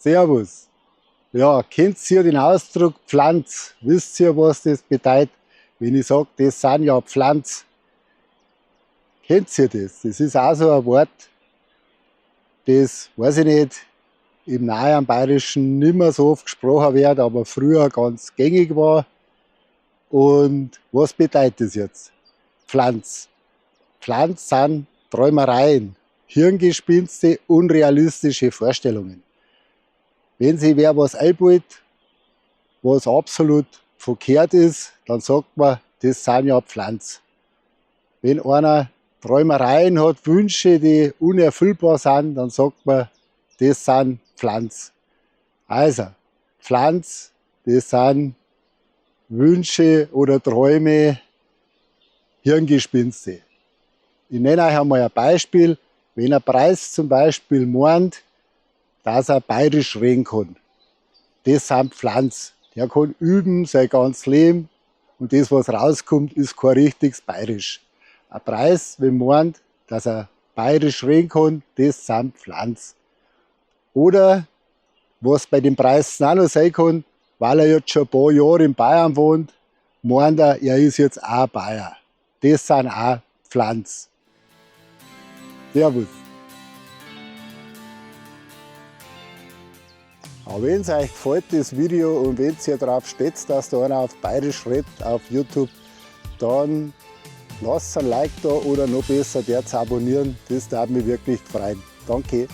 Servus. Ja, kennt ihr den Ausdruck Pflanz? Wisst ihr, was das bedeutet, wenn ich sage, das sind ja Pflanz? Kennt ihr das? Das ist auch so ein Wort, das, weiß ich nicht, im nahen Bayerischen nicht mehr so oft gesprochen wird, aber früher ganz gängig war. Und was bedeutet das jetzt? Pflanz. Pflanz sind Träumereien, Hirngespinste, unrealistische Vorstellungen. Wenn sich wer was einbaut, was absolut verkehrt ist, dann sagt man, das sind ja Pflanz. Wenn einer Träumereien hat, Wünsche, die unerfüllbar sind, dann sagt man, das sind Pflanz. Also, Pflanz, das sind Wünsche oder Träume, Hirngespinste. Ich nenne euch einmal ein Beispiel. Wenn ein Preis zum Beispiel meint, dass er bayerisch reden kann, das sind Pflanz. Der kann üben sein ganzes Leben und das, was rauskommt, ist kein richtiges Bayerisch. Ein Preis, wenn meint, dass er bayerisch reden kann, das sind Pflanz. Oder was bei dem Preis auch noch sein kann, weil er jetzt schon ein paar Jahre in Bayern wohnt, meint er, er ist jetzt auch Bayer. Das sind auch Pflanz. Servus. Aber wenn es euch gefällt, das Video, und wenn ihr darauf steht, dass da einer auf Bayerisch redet auf YouTube, dann lasst ein Like da oder noch besser, der zu abonnieren. Das würde mich wirklich freuen. Danke.